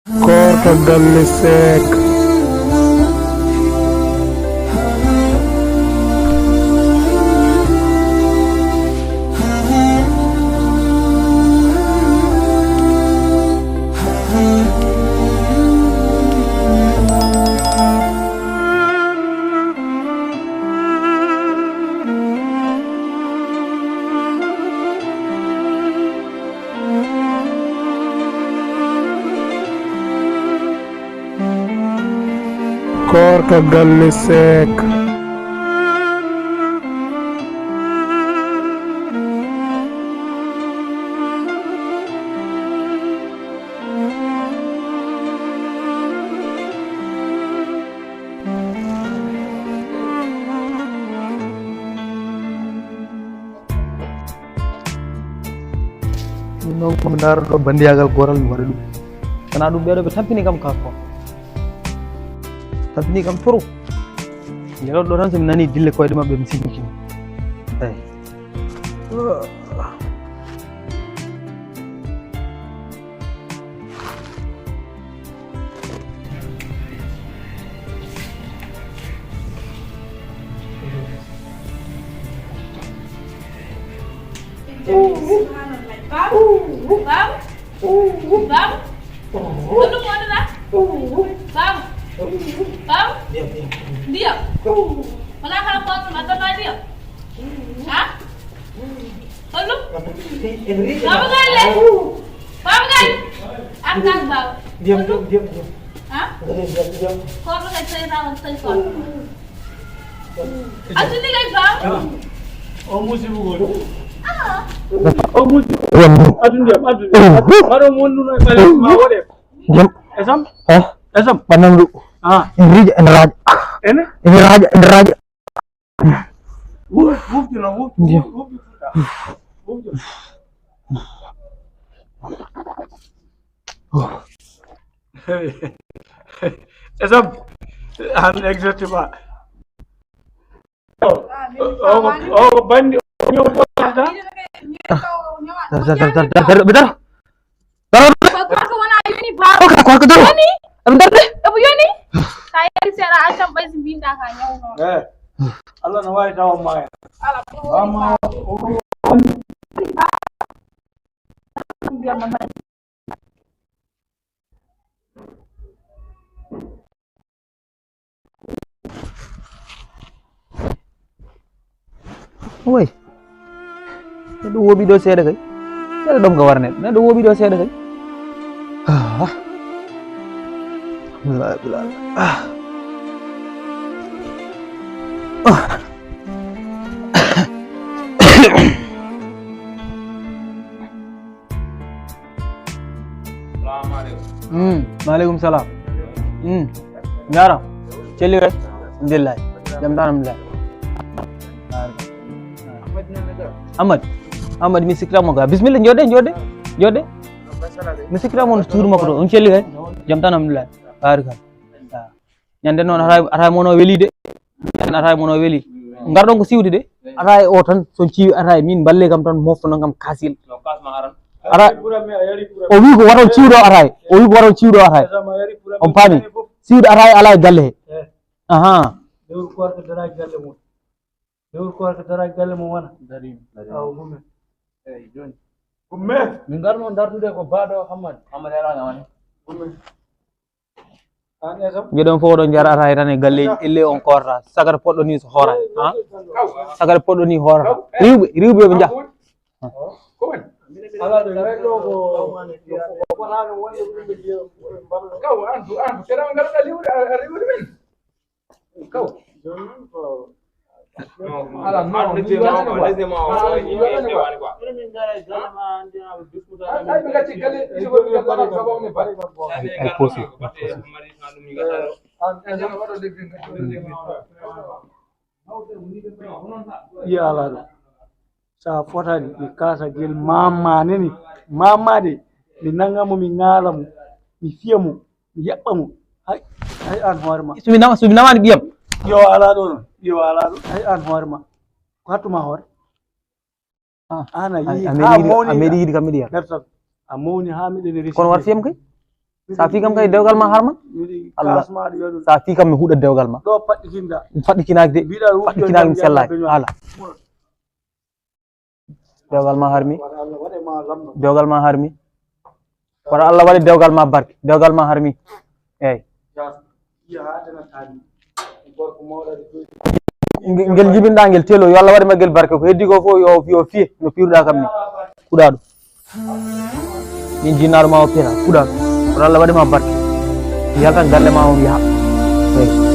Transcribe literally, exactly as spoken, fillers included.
Koorka galle Seek. Koorka galle Seek. Ɗum noon, ko mi ndaara ɗo banndiyaagal gootal, mi waɗa ɗum. Sanaa ɗum, ɓeeɗo ɓe tampini kam kaa ko. Tampini kam trop. Nde ɗo tan, so mi nanii dille koyɗe maɓɓe, mi sikkii. Eey. Subhanallah. Baaba? Baaba? Baaba? Ko ɗum wonata? Baaba? Baaba? Ndiyam. Wonaa kala ko ɗum addata ndiyam? Ha? Holɗum? Baaba Galle! Baaba Galle! Artan baaba. Ndiyam, ndiyam, ndiyam, ndiyam. Ha? Ndiyam, ndiyam, ndiyam. Koorka kay tawi tawa tawi koorka. Addu ndiyam kay baaba. O musiba goo. Ah. O musiba. Addu ndiyam, addu ndiyam. Addu. Mbaɗo mo wonduno e ɓaleeji ma woɗe. Ndiyam. Esam? Ha? Esam? Ɓannam ɗum. Ah. Ene riija, ene raaja. Ene? Ene raaja, ene raaja. Wuf-, wufti non, wuf-, wuf-, wufti fuɗɗa. Wufti. Esam, an exactement. O, o, o, o bandi, o ñaw ko ta. Dar, dar, dar, dar, dar, dar, dar. Daro. Ko gorko wona yoni baaba. Ko gorko daro. Yoni. Am darde. Ebo yoni. Ka yari seeɗa, accan ɓay si mbinda ka ñawno. Eh. Allah no waawi tawa ma. Ala ko woni baaba. Oy. Neɗɗo wooɓi ɗo seeɗa kay. Seeɗa ɗom ka wara neɗɗo. Neɗɗo wooɓi ɗo seeɗa kay. Ah. Alhamdulillah, rabbil alamin. Ah. Ah. Salamu aleykum. Mm, maaleykum salaam. Mm. Njaaraama. Celli kay? Alhamdulillahi. Jam tan, alhamdulillahi. Ahmad. Ahmad, mi sikkitaama ko. Bismillah, jooɗe, jooɗe. Jooɗe. Mi sikkitaama on suudu makko to. On celli kay? Jam tan, alhamdulillahi. Baarikalla. Ñande noon, ataa, ataa mono weli de. Ñande ataa mono weli. Ngarɗon ko siwde de. Ataa e o tan, so on ciwi ataa e min, mballe kam tan, mofto non kam kaasil. Ataa, o wi ko waɗon ciwde o ataa e. O wi ko waɗon ciwde o ataa e. On paami? Siwde ataa e alaa e galle he. Ahaa. Lewru koorka dara galle mum wona. Awa, gummen. Eey, jooni. Gummen. Min ngarno dartude ko baaɗo Hammadi. Hammadi alaa nga woni. Gummen. An esam. Njiɗon fof oɗon njara ataa e tan e galleeji, elle on koorta. Sagata poɗɗo nii so hoora. Ha? Sagata poɗɗo nii hoora. Riiwɓe, riiwɓe ɓe njah. Ko woni? Alaa ɗo, ngaɗ ɗo ko, ko fotaano wonde ɗum ɓe njiya, ɓe mbaɗa. Kaw, an, an, ko tera ngal ɗa riiwde, a, a riiwde min. Kaw. Jooni noon ko. Non, ala, non, mi yiɗani quoi. Ala, mi yiɗani quoi. Ay, ɓe ngacci galle, iso ko ɓe ngacci galle, ko ɓe ngacci galle. Ay, ay, possible, possible. An, an, an, waɗo debbi ngacci. Yo alaa ɗum. So a fotaani, mi kaasa gel maama nani, maama de, mi nannga mo, mi ŋaala mo, mi fiya mo, mi yaɓɓa mo. Hay, hay aan hoore ma. So mi nama, so mi namaani ɓiyam. Yo alaa ɗoo noon, yo alaa ɗoo, hay aan hoore ma. Ko hattuma hoore? Ah, aan a a, yii a haa meeɗi yiide, mawni a meeɗi yiide kam miɗo yara. Bertal, a mawni haa miɗen reside. Kono war fiyam kay? So a fii kam kay dewgal maa harma. Allah. So a fii kam mi huɗa dewgal maa. Ɗo paɗɗikinɗa. Mi paɗɗikinaaki de. Paɗɗikinaaki mi sellaaki. Haala. Dewgal maa harmi. Dewgal maa harmi. Kono Allah waɗi dewgal maa barke. Dewgal maa harmi. Eey. Ngel njibinɗaa ngel telo, yo Allah waɗ ma ngel barke. Ko heddi ko fof yo, yo fiye no piiruɗaa kam ni. Kuɗaa ɗum. Min jinnaaɗo maa o piyataa, kuɗaa ɗum. Kono Allah waɗ ma barke. Yaltan galle maa on yaha. Eey.